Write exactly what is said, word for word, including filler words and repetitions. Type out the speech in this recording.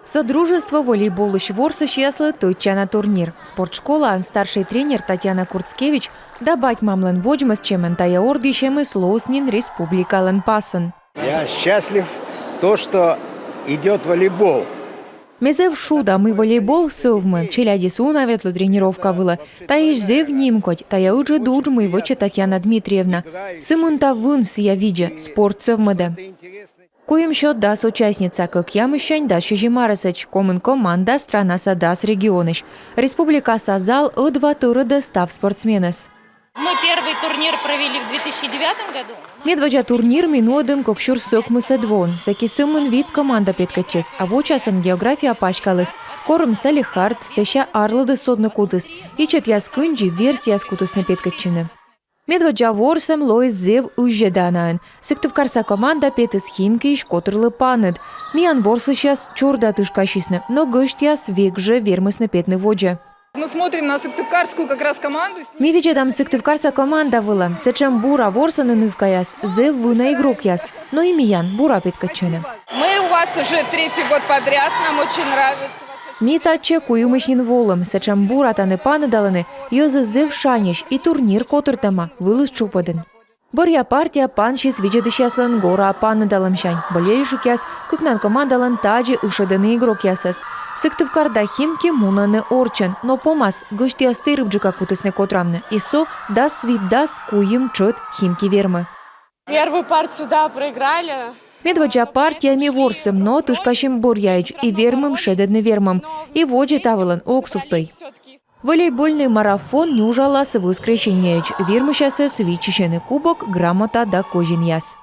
Содружество волейболысь ворсысьяслы тӧдчана турнир. Спортшколаын старшӧй тренер Татьяна Курцкевич да бать-мамлӧн водзмӧстчӧмӧн тайӧ ордйысьӧмыс лоис нин республикалӧн пасйын. Я счастлив то, что идёт волейбол. Ме зэв шуда, мый волейбол сӧвмӧ, челядьыс уна ветлӧ тренировка вылӧ. Тайӧ зэв нимкодь, тайӧ ыджыд удж, мый вӧчӧ Татьяна Дмитриевна. Сымында вын сійӧ видзӧ, спорт сӧвмӧдӧ. Куим счёт дас участница, кӧкъямыссянь дас сизим арӧсӧдз, комын команда странаса дас регионысь. Республикаса зал ӧдва тӧрӧдӧ став спортсменӧс. Мы первый турнир провели в две тысячи девятом году. Медводдза турнир ми нуӧдім кык сюрс ӧкмысӧд воын. Сэки сӧмын вит команда петкӧдчис, а вочасӧн география паськаліс. Корӧм Салехард, сэсся арлыдыс содны кутіс. Ичӧтъяс кындзи верстьӧяс кутісны петкӧдчыны. Медводдза ворсӧм лоис зэв ыззьӧданаӧн. Сыктывкарса команда петіс Химкиысь котырлы паныд. Миян ворсысьяс чорыда тышкасисны, но гӧсьтъяс век жӧ вермисны петны водзӧ. Мы смотрим на сыктывкарскую как раз команду. Ми видзӧдам Сыктывкарса команда вылӧ. Сэтшӧм бура ворсӧны нывкаяс, зэв вына игрокъяс, но и миян бура петкӧдчӧны. Мы у вас уже третий год подряд, нам очень нравится. Ми татчӧ куимысь нин волім, сэтшӧм бура тані паныдалӧны, йӧзыс зэв шаньӧсь, и турнир котыртӧма, вылыс тшупӧдын. Бӧръя партия пансис видзӧдысьяслӧн гора паныдалӧмсянь. Болельщикъяс кыкнан командалӧн тадзи ышӧдӧны игрокъясӧс. Сыктывкар да Химки мунӧны орччӧн, но помас гӧсьтъяс тэрыбджыка кутісны котравны. И со дас вит — дас куим счёт Химки вермӧ. Первую партию, да, проиграли. Медводдза партия ми ворсім, но тышкасим бӧръяӧдз и вермим шедӧдны вермӧм. И водзӧ та вылын ог сувтӧй. Волейбольнӧй марафон нюжалас воскресеньеӧдз. Вермысьясӧс виччысьӧны кубок, грамота да козинъяс.